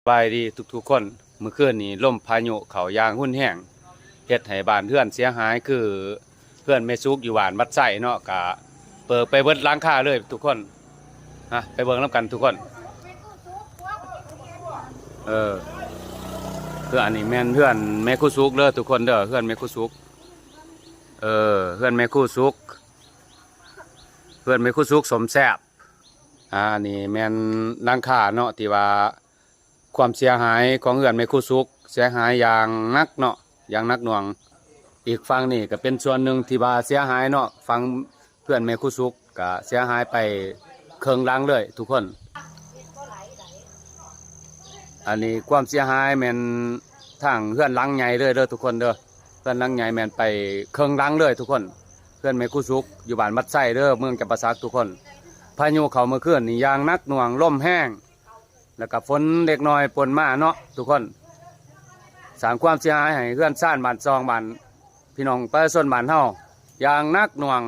ສະບາຍດີທຸກໆຄົນ. ມື້ຄືນນີ້ລົມພາຍຸເຂົ້າຢ່າງຮຸນແຮງ ເຮັດໃຫ້ບ້ານເຮືອນເສຍຫາຍ ຄືເຮືອນແມ່ສຸກຢູ່ບ້ານວັດໄຊເນາະ ກະເປີກໄປເບິດຫຼັງຄາເລີຍທຸກຄົນ. ຮະ ໄປເບິ່ງນຳກັນທຸກຄົນ. ເອີ ເຮືອນນີ້ແມ່ນເຮືອນແມ່ຄູສຸກເດີທຸກຄົນເດີ ເຮືອນແມ່ຄູສຸກ. ເອີ ເຮືອນແມ່ຄູສຸກ ເຮືອນແມ່ຄູສຸກສົມແຊບ. ອ່າ ນີ້ແມ່ນຫຼັງຄາເນາະ ທີ່ວ່າຄວາມເສຍຫາຍຂອງເຮືອນແມ່ຄູສຸກ ເສຍຫາຍຢ່າງໜັກເນາະ ຢ່າງໜັກໜ່ວງ. ອີກຝັ່ງນີ້ກໍເປັນສ່ວນໜຶ່ງທີ່ວ່າເສຍຫາຍເນາະ ຝັ່ງເຮືອນແມ່ຄູສຸກກໍເສຍຫາຍໄປເຄິ່ງຫຼັງເລີຍທຸກຄົນ. ອັນນີ້ຄວາມເສຍຫາຍແມ່ນທາງເຮືອນຫຼັງໃຫຍ່ເລີຍເດີທຸກຄົນເດີ ເຮືອນຫຼັງໃຫຍ່ແມ່ນໄປເຄິ່ງຫຼັງເລີຍທຸກຄົນ. ເຮືອນແມ່ຄູສຸກຢູ່ບ້ານວັດໄຊເດີ ເມືອງຈຳປາສັກທຸກຄົນ. ພາຍຸເຂົ້າເມື່ອຄືນນີ້ຢ່າງໜັກໜ່ວງ ລົມແຮງ ແລ້ວກໍຝົນເລັກນ້ອຍປົນມາເນາະທຸກຄົນ ສ້າງຄວາມເສຍຫາຍໃຫ້ເຮືອນຊານບ້ານຊ່ອງ ບ້ານ ພີ່ນ້ອງປະຊາຊົນບ້ານເຮົາຢ່າງໜັກໜ່ວງ.